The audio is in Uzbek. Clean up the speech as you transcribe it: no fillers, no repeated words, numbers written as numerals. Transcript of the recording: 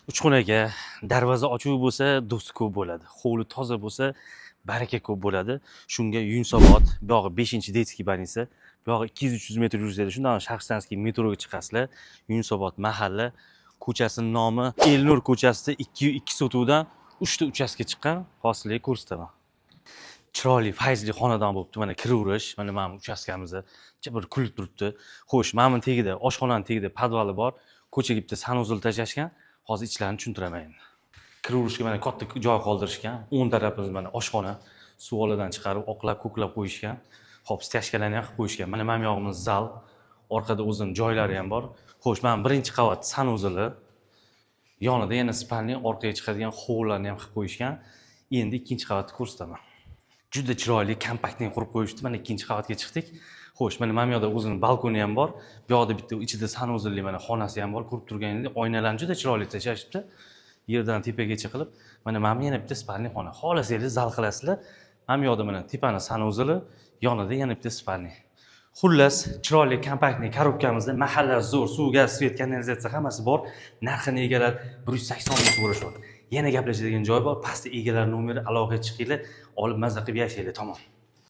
Uchqun aka, darvoza ochuv bo'lsa, do'st ko'p bo'ladi. Hovli toza bo'lsa, baraka ko'p bo'ladi. Shunga Yunusobod, buyog'i 5-детский больница, buyog'i 200-300 metr yursanglar, shundan Shahristanskiy metroga chiqasizlar. Yunusobod mahalla, ko'chasining nomi Elnur ko'chasida 2 sotuvdan 3 ta uchastka chiqqan. Hozir sizlarga ko'rsataman. Chiroyli, fayzli xonadon bo'libdi. Mana kiraverish, mana bu uchastkamizda bir kulib turibdi. Xo'sh, mana buni tagida, oshxonani tagida podvali bor. Ko'chaga bitta санузел tashlashgan. Hozir ichlarini tushuntiraman endi. Kiraverishga mana katta joy qoldirishgan. O'ng tarafimiz mana oshxona. Suvoladan chiqarib, oqlab, ko'klab qo'yishgan. Xo'p, стяжка larni ham qilib qo'yishgan. Mana bu yog'imiz zal. Orqada o'zini joylari ham bor. Xo'sh, mana birinchi qavat санузел i. Yonida yana спальня, orqaga chiqadigan hovlilarni ham qilib qo'yishgan. Endi ikkinchi qavatni ko'rsataman. Juda chiroyli, компактный qurib qo'yishdi. Mana ikkinchi qavatga chiqdik. Xo'sh, mana bu yoqda o'zini balkoni ham bor. Bu yoqda bitta ichida санузел li mana xonasi ham bor. Ko'rib turganingizdek, oynalarni juda chiroyli tashlashibdi. Yerdan tepagacha qilib. Mana bu yana bitta спальня xona. Xohlasanglar zal qilasizlar. Mana bu yoqda mana tepani санузел i, yonida yana bitta спальня. Xullas, chiroyli, компактный коробка mizda mahalla zo'r, suv, gaz, свет, kanalizatsiya hammasi bor. Narxini egalar 180 ming so'rashyapti. Yana gaplashadigan joy bor. Pastda egalar nomeri, aloqaga chiqinglar, olib mazza qilib yashanglar, tamom.